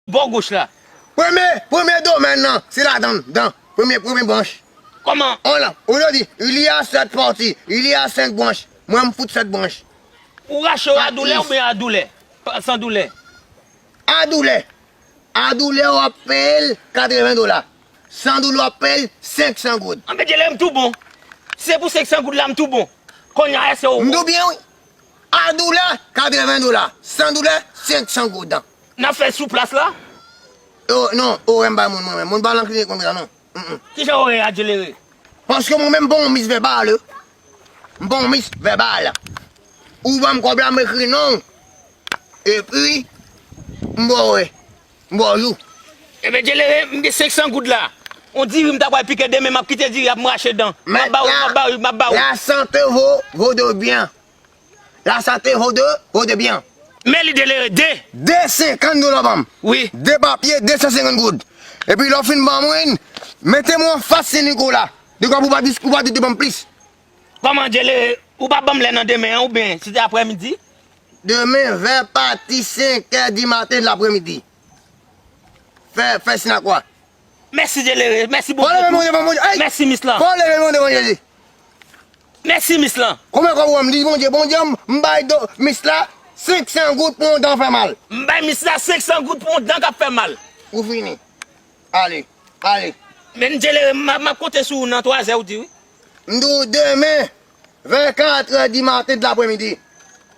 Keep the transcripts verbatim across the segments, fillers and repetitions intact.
Bò goch la. Premye, premye domèn nan, se ladan, dan. Premye, premye branch. Kòman? On la, ou di, il y a sept parties, il y a cinq branches. Mwen, m fout sèt branch. Ou rache yo a doulè oubyen a doulè? Pa, san doulè. A doulè. A doulè, w ap peye l katreven dola. San doulè, w ap peye l senk san goud. Anben, Djelere, m tou bon. Si se pou senk san goud la, m tou bon. Kounye a, èske ou... M tou byen, wi. A doulè, katreven dola. San doulè, senk san goud. N ap fè sou plas la? Oh, non, orè m bay moun, mwen menm. Moun pa nan klinik mwen konsa, non. Mm, mm. Kijan orè a, Djelere? Paske mwen menm, m pa yon mis vèbal. M pa yon mis vèbal. Ou ban m kòb la, m ekri non w. Epi, m ba w, m ba w jou. Ebyen, Djelere, m gen senk san goud la. On diri m ta pral pike demen, m ap kite diri ap m rache dan. M ap ba w, m ap ba w, m ap ba w. La santé vaut, vaut de bien. La santé vaut de, vaut de bien. Men li, Djelere, de. De senkant dola ban m. Wi. De papye, de san senkant goud. Epi lè w fin ban mwen, mete mwen anfas Sen Nikola. De kòb ou pa di, ou pa di de ban m plis. Kòman, Djelere, ou pa ban m lè nan demen an, oubyen si te aprèmidi? Demen, vè pati senkè di maten de laprèmidi. Fè, fè sin lakwa. Mèsi, Djelere. Mèsi, Bondye. Fò leve men w devan Bondye. Ey! Mèsi, mis lan. Fò leve men w devan Jezi. Mèsi, mis lan. Konbyen kòb ou ban m? Di Bondye, Bondye, m, m bay do, mis la senk san goud pou yon dan fè mal. M bay mis la senk san goud pou yon dan k ap fè mal. Ou fini. Ale, ale. Men, Djelere, m, m ap konte sou ou nan twazè, ou di wi. M di w demen, vè katrè di maten de laprèmidi.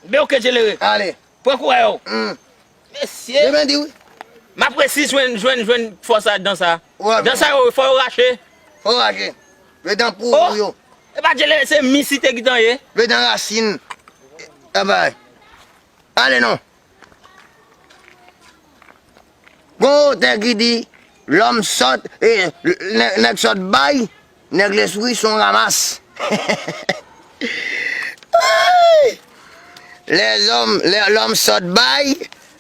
Ben, oke, Djelere. Ale. Pran kouraj ou. Hmm. Mesye. Demen di wi. M ap resi jwenn, jwenn, jwenn fòs a dan sa. Ou ap jwenn. Dan sa yo, fò yo rache. Fò yo rache. Vle dan pou yo. E pa Djelere, se mis li te gentan ye. Vle dan rasin. E bay. Ale non. Gon otè ki di, lòm sòt, e, nèg, nèg sòt bay, nèg lespri se yon ramas. Ay! Lèzòm, lè, lòm sòt bay,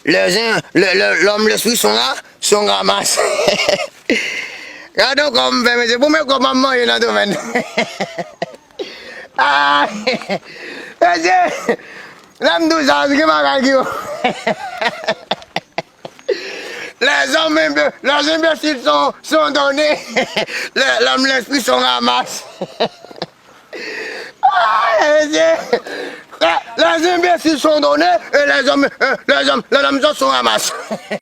lèzen, lè, lè, lòm lespri se yon ra, se yon ramas. Gade yon kòb m fè, mesye, premye kòb m ap manje nan domèn. Ah! Mesye, lè m di w sa, gen bagay ki yo. Les hommes, les imbéciles sont, sont donnés. Le- L'homme, l'esprit sont ramas. Ah, mesye. Les imbéciles sont donnés et les hommes, euh, les hommes, les hommes sont ramas.